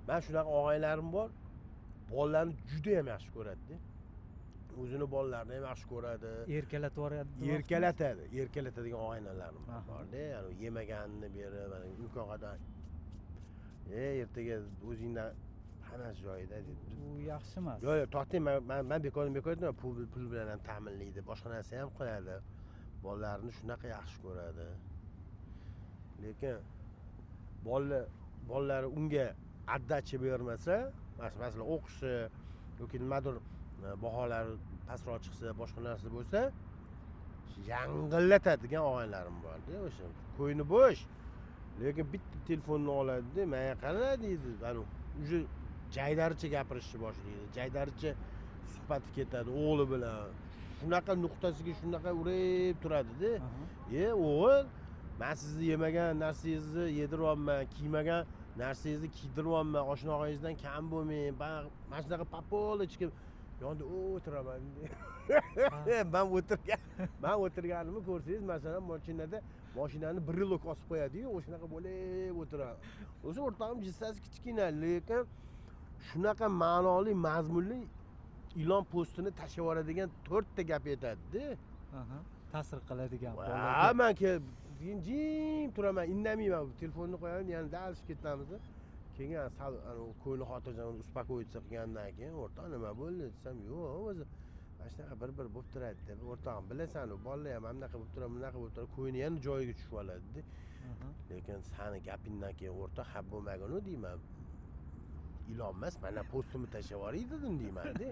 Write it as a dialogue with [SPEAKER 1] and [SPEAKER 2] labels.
[SPEAKER 1] Man shunaqa og'aynilarim bor, bolalarni juda ham yaxshi ko'radida, o'zini bolalarini ham yaxshi ko'radi.
[SPEAKER 2] Erkalatib yuboradi.
[SPEAKER 1] Erkalatadi, erkalatadigan og'aynilarim borda. Ya'ni yemaganini berib, mana imkon qadar, ertaga o'zingdan hammasi joyida deydi.
[SPEAKER 2] U yaxshi emas.
[SPEAKER 1] Yo'q, to'xtang, man bekordan bekor aytmayman. Pul bilan ham ta'minlaydi, boshqa narsa ham qiladi, bolalarini shunaqa yaxshi ko'radi, lekin bolalari unga отдача bermasa, masalan, o'qishi yoki nimadir, baholari pastroq chiqsa, boshqa narsa bo'lsa, yangillatadigan og'aynilarim borda. O'sha ko'ngli bo'sh, lekin bitta telefonni oladida, "Manga qara", deydi, ani уже jaydaricha gapirishni boshlaydi, jaydaricha suhbati ketadi o'g'li bilan, shunaqa nuqtasiga shunaqa urib turadida. "E, o'g'il, man sizni yemagan narsangizni yediryapman, kiymagan narsangizni kiydiryapman, oshna og'angizdan kam bo'lmang". Mana shunaqa по полочкам yonida o'tiraman. Man o'tirganimni ko'rsangiz, masalan, mashinada mashinani брелок osib qo'yadiyu, o'shanaqa bo'lib o'tiradi. O'zi o'rtog'im jissasi kichkina, lekin shunaqa ma'noli, mazmunli ilon po'stini tashlab yuboradigan to'rtta gap aytadida.
[SPEAKER 2] Ta'sir qiladigan
[SPEAKER 1] Va
[SPEAKER 2] bolaga.
[SPEAKER 1] Man keyin jim turaman, indamayman, telefonni qo'yaman, yana дальше ketamiz. Keyin sal anavi ko'ngli xotirjam, успокоиться qilgandan keyin, "O'rtoq, nima bo'ldi?" desam, "Yo'q, o'zi mana shunaqa bir bir bo'lib turadi", deb. "O'rtog'im, bilasan, bolalar ham mana bunaqa bo'lib turadi, bunaqa bo'lib turadi", ko'ngli yana joyiga tushib oladida. "Lekin sani gapingdan keyin, o'rtoq, xafa bo'lmaginu", deyman, "Ilon emas, mana po'stimni tashlab yuboray dedim", deymanda.